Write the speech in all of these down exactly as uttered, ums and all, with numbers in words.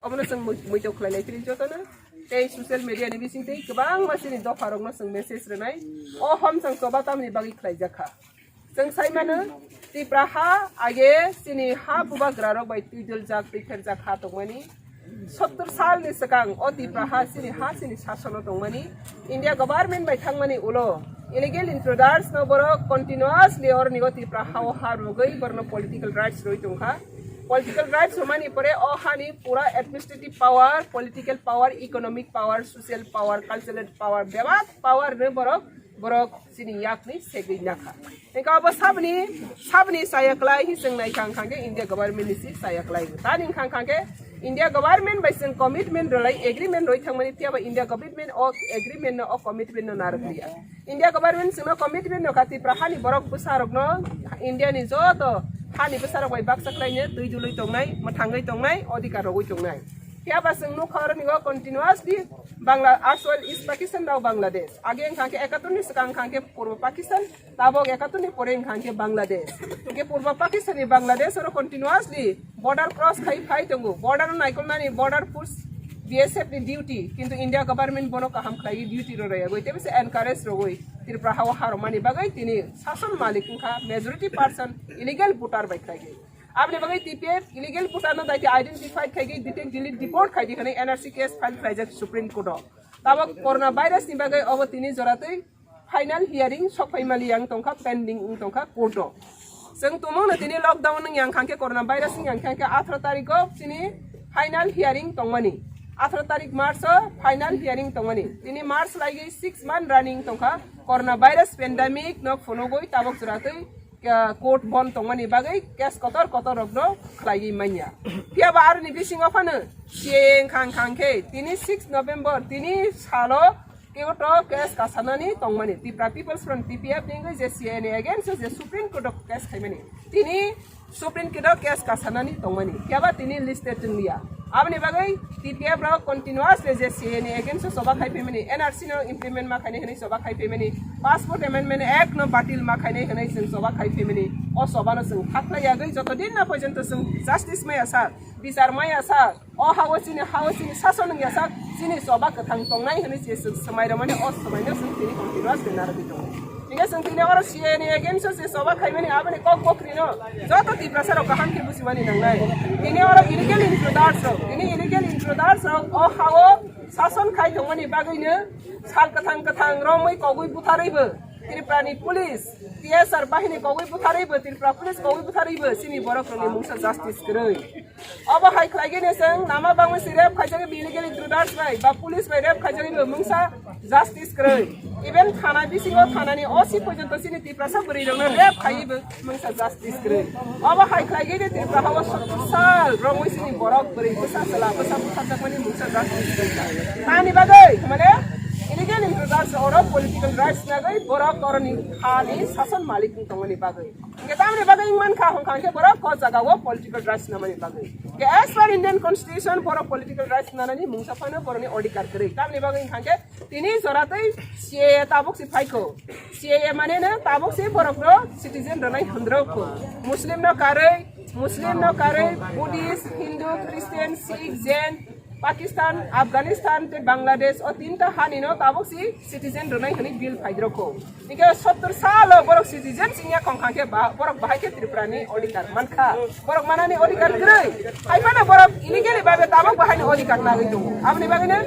Obono chwng mui-, muitok khlainai phiri jotono. Tei social media ni bising tei kwbangma chini dopha rokno chwng message rwnai. O homchang choba tamni bagwi khlaijakha. Chwng sai mano, Tipra ha age chini ha bubagra rok bai twidoljak, twipherjak ha tongmani. Sottor salni swkang o Tipra ha chini ha chini sasono tongmani. India government bai thangmani ulo illegal intruders no borok continuously orni o Tipra ha o ha rogwi borno political rights roi tongkha. Political rights romani pore o hani pura administrative power, political power, economic power, social power, cultural power, bebak power no borok, borok chini yakni segwi nakha. Engka obo sabni, sabni saya klai hi chwng nai khang khang khe India government ni si saya klai. Tani khang khang khe India government bai chwng commitment rwlai, agreement roi thangmani, phiya ba India government o agreement no, o commitment no narwk liya. India government chwngno commitment no kha Tipra hani borok bwsa rokno India ni joto hani bwsa rok bai baksa khlaino twi dului tongnai, mwthangwi tongnai, odhikar rogwi tongnai. Phiya ba chwng nukha oroni o continuously Bangla, asol East Pakistan rok Bangladesh. Age wngkha khe ekattor ni swkang wngkha khe Purbo Pakistan, tabok ekattor ni pore wngkha khe Bangladesh. Hwnkhe Purbo Pakistan ni Bangladesh oro continuously border cross khai phai tongo. Border no naikolnani border force B S F ni duty, kintu India government bono kaham khlaiwi duty rw rwya gwi, tei se encourage rwgwi Tripura hao harwmani bagwi tini sason malik wngkha majority person illegal voter bai khlaiwi. Aboni bagwi T P F illegal voter no daiti identify khaigwi detect, delete, deport khaidi hwnwi N R C case file khlaijak Supreme Court o. Tabok corona virus ni bagwi obo tini joratwi final hearing sok phai mali yang tongkha, pending wng tongkha court o. Chwng tumung no tini lockdown wng yang khangkhe, corona virus wng yang khangkhe atharo tarik o chini final hearing tongmani. Atharo tarik March o final hearing tongmani. Tini March laigwi six month running tongkha. Corona virus pandemic no phunugwi tabok chwratwi, ah, court bon tongmani bagwi case kotor kotor rokno khlaiwi manya. Phiya ba aroni bisingo phano C A A wng khang khangkhe tini six November tini salo court o case kasanani tongmani, Tipra People's Front, T P F ni wngwi je C A A ni against o je Supreme Court o case khaimani, tini Supreme Court o case kasanani tongmani, phiya ba tini listed wngya. Aboni bagwi T P F rok continuously je C A A ni against o choba khai phaimani, N R C no implement ma khainai hwnwi choba khai phaimani, Passport Amendment Act no batil ma khainai hwnwi chwng choba khai phaimani, o choba no chwng khaklai yagwi joto din na porjonto chwng justice maya sak, bichar maya sak, o hao chini, hao chini sason wngya sak, chini choba kwthang tongnai hwnwi se swmai rwmani, o swmai no chwng tini continuous khe narwgwi tongo. Hingke chwng tini oro C A A ni against o se choba khaimani, aboni kok bokri no joto Tiprasa rok kaham khe buchimani nangnai. Tini oro illegal intruders rok, tini illegal intruders rok o hao sason khai tongmani bagwi no sal kwthang kwthang romwi kogwi butharwi bo Tripura ni police, T S R bahini kogwi butharwi bo, Tripura police kogwi butharwi bo chini borok rokni mungsa justice kwrwi. Obo hai khlaigwi ni chwng lama bangwi si rape khaijagwi illegal intruders bai ba police bai rape khaijagwi bo mungsa justice kwrwi. Even thana bisingo thanani O C porjonto chini Tiprasa bwrwi rokno rape khaiwi bo mungsa justice kwrwi. Obo hai khlaigwi ni Tripura hao sottor sal romwi chini borok bwrwi bwsa chwla bwsa butharjakmani mungsa justice kwrwi. Tani bagwi mane illegal intruders oro political rights nagwi borok oroni hani sason malik wng tongmani bagwi. Hingke tamni bagwi wng mankha, hwnkha hingke borok o jagao political rights namani bagwi. Hingke as per Indian Constitution, borok political rights nanani mungsa phano borokni odhikar kwrwi. Tamni bagwi wngkha hingke tini joratwi C A A tabuk si phaikho. C A A mane no tabuk si borokno citizen rwnai hwnrokho. Muslim no karwi, Muslim no karwi, Buddhist, Hindu, Christian, Sikh, Jain, Pakistan, Afghanistan tei Bangladesh o tinta hani no tabuk si citizen rwnai hwnwi bill phaidrokho. Hingke sottor salo borok citizen singya khongkha khe ba-, borok bahai khe Tripura ni odhikar mankha. Borok manani odhikar kwrwi. Hai phano borok illegally babe tabok bahai ni odhikar nagwi tongo. Aboni bagwi no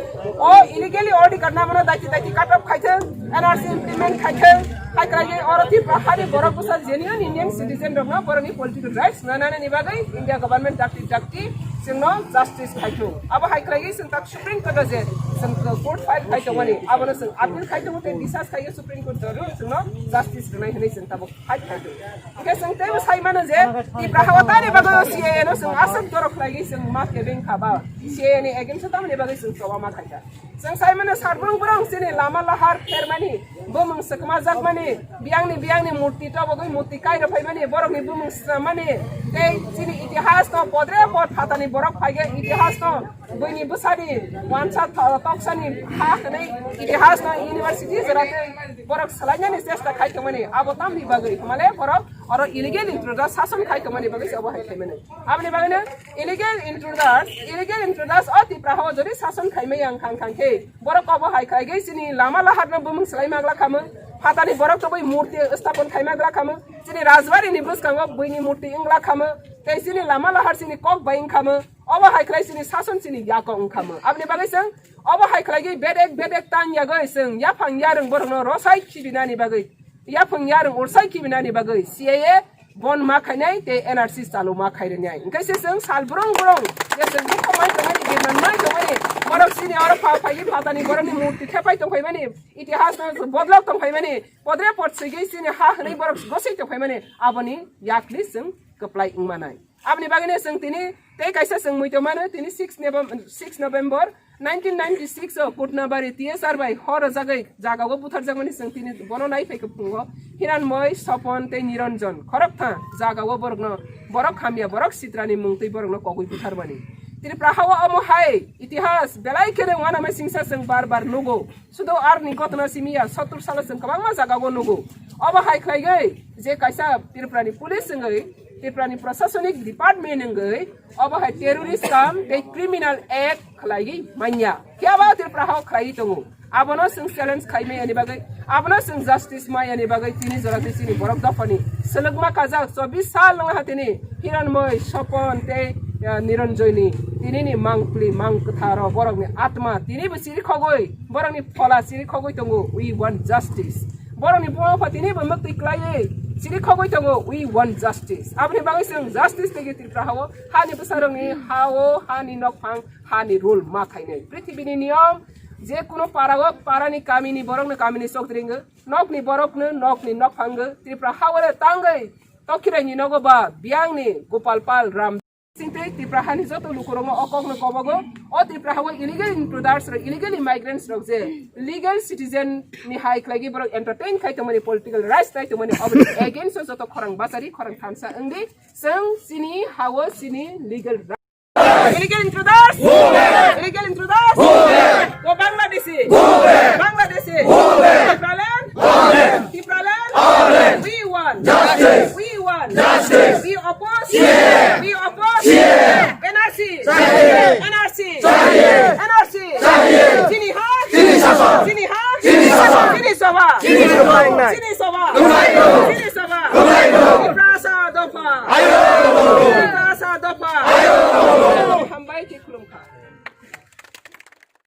o illegally odhikar namano daiti daiti cut off khaithwng, N R C implement khaithwng, hai khlaiwi oro Tripura hani borok bwsa genuine Indian citizen rokno borokni political rights nanani bagwi India government dakti dakti chwngno justice khaithwng. Abo hai khlaiwi chwng tak Supreme Court o je chwng court file khai tongmani, abono chwng appeal khai tongo tei discharge khai Supreme Court o chwngno justice rwnai hwnwi chwng tabuk fight khai tongo. Hingke chwng teibo sai mano je Tripura hao tani bagwi C A A no chwng aswk dorok khlaiwi chwng ma kebeng kha ba C A A ni against o tamoni bagwi chwng choba ma khaikha. Chwng sai mano sarbung borok chini lama lahar phermani, bumung swkma jakmani, biyangni biyangni murti tobogwi murti kairo phaimani, borokni bumung swmani, tei chini itihas no podre pod phatani borok phaigwi itihas no buini bwsani wansa tho-, toksani ha hwnwi itihas no university jora tei borok swlainani chesta khai tongmani. Abo tamni bagwi hwnmale borok oro illegal intruder sason khai tongmani bagwi se obo hai khaimani. Aboni bagwino illegal intruders, illegal intruders o Tipra hao jodi sason khaimai ang khang khang khe, borok obo hai khlaigwi chini lama laharno bumung swlai magla khamu, phatani borok tobwi murti stapon khai magla khamu, chini rajbari ni bwskango buini murti wngla khamu, tei chini lama lahar chini kok bai wngkhamu, obo hai khlai chini sason chini yako wngkhamu. Aboni bagwi chwng obo hai khlaigwi bedek bedek tang yagwi chwng yaphang yarwng borokno rosai khibinani bagwi yaphang yarwng ursai khibinani bagwi C A A bon ma khainai tei N R C chalu ma khairwnai. Hwnkhe se chwng sal brung brung je chwng bukha mai tongmani, birman mai tongmani, borok chini oro pha phaigwi phatani borokni murti thepai tongphaimani, itihasno bodlok tongphaimani, podre pod swigwi chini ha hwnwi borok gosoi tongphaimani, aboni yakni chwng kwplai wngmanai. Aboni bagwino chwng tini tei kaisa chwng muitu mano, tini six November, six November nineteen ninety-six o Kutnabari T S R bai hor rwjagwi jagao butharjakmani chwng tini bono naiphai khe phungo Hiranmoi, Sopon tei Niranjan khoroktham jagao borokno borok hamya borok sitrani mungtwi borokno kogwi butharmani. Tripura hao omo hai itihas belai kheno uanama singsa chwng bar bar nugo. Sudo arni gotona simi ya, sottur salo chwng kwbangma jagao nugo. Obo hai khlaigwi je kaisa Tripurani police wngwi, Tripurani prosasonik department wngwi, obo hai terrorist kam tei criminal act khlaigwi manya. Phiya ba Tripura hao khlaiwi tongo. Abono chwng challenge khaimai ani bagwi, abono chwng justice mai ani bagwi tini jora tei chini borok dophani selekma kajak chobbish sal nang ha tini Hiranmoi, Sopon tei, ah, Niranjoyni tinini mangpli, mang kwtharo borokni atma tinibo chiri khogwi, borokni phola chiri khogwi tongo, "We want justice." Borokni buma pha tinibo mwktwi klaiwi chiri khogwi tongo, "We want justice." Aboni bagwi chwng justice tei Tripura hao hani bwsarokni hao hani nokphang hani rule ma khainai. Prithibini niyom je kuno parao parani kamini borokno kamini chokdringo, nokni borokno nokni nokphango Tripura hao tangwi Tokhiraini nogo ba biyangni Gopal Pal Ram Singh tei Tripura hani joto lukurokno o kokno kobogo, o Tripura hao illegal intruders rok, illegal immigrants rok je legal citizen ni hai khlaigwi borok entertain khai tongmani, political rights nai tongmani, oboni against o joto khorang bachari khorang thansa wngdi, chwng chini hao chini legal rights. Illegal intruders! Illegal intruders! Go Bangladeshi! Bangladeshi! Tipraland! Tipraland! We want! Justice! We want! Justice! We oppose! We oppose! N R C! N R C! N R C! Chini hak! Chini hak! Chini hak! Chini sabha! Chini sabha! Chini sabha! Tiprasa dopha! Tiprasa dopha!